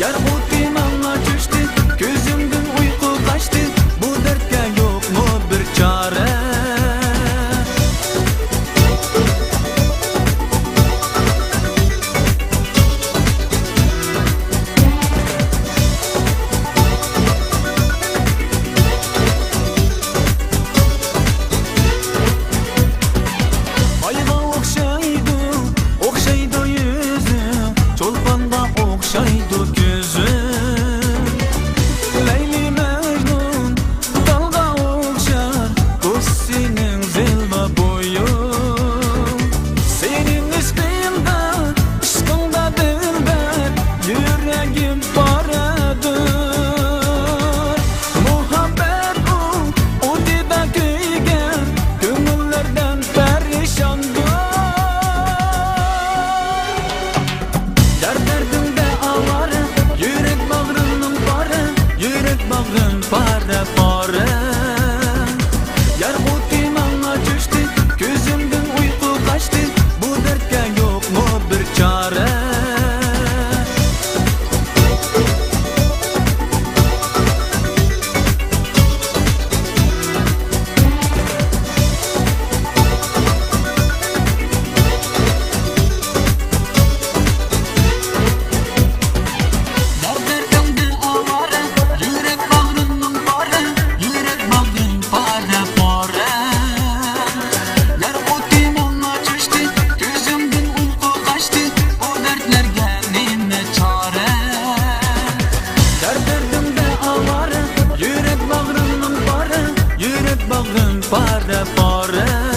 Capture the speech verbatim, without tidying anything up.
يار ئوتى ماڭا چۆچتى، كۆزۈمدىن ئۇيقۇ قاچتى، بۇ دەردكە يوقمۇ بىر چارە؟ ئايغا ئوخشايدۇ، ئوخشايدۇ يۈزۈڭ، چولپانغا ئوخشايدۇ كۆزۈڭ. لەيلى مەجنۇن، تالغا ئوخشار، بۇ سېنىڭ زىلۋا بويۇڭ. سېنىڭ ئىشقىڭدا، ئىشقىڭدا دىلبەر، يۈرەگىم پارەدۇر. مۇھەببەت ئۇ، ئوتىدا كۆيگەن، كۆڭۈللەردىن پەرىشاندۇر. دەرد دەردىڭدە ئاۋارە، يۈرەك باغرىمنىڭ پارە، يۈرەك باغرىم پارە پارە. يار ئوتى ماڭا چۆچتى، كۆزۈمدىن ئۇيقۇ قاچتى، بۇ دەردكە يوقمۇ بىر چارە؟ دەردىڭدە ئاۋارە، يۈرەك باغرىمنىڭ پارە، يۈرەك باغرىم پارە پارە. يار ئوتى ماڭا چۆچتى، كۆزۈمدىن ئۇيقۇ قاچتى، بۇ دەردلەرگە نېمە چارە؟ دەرد دەردىڭدە ئاۋارە، يۈرەك باغرىمنىڭ پارە، يۈرەك باغرىم پارە پارە.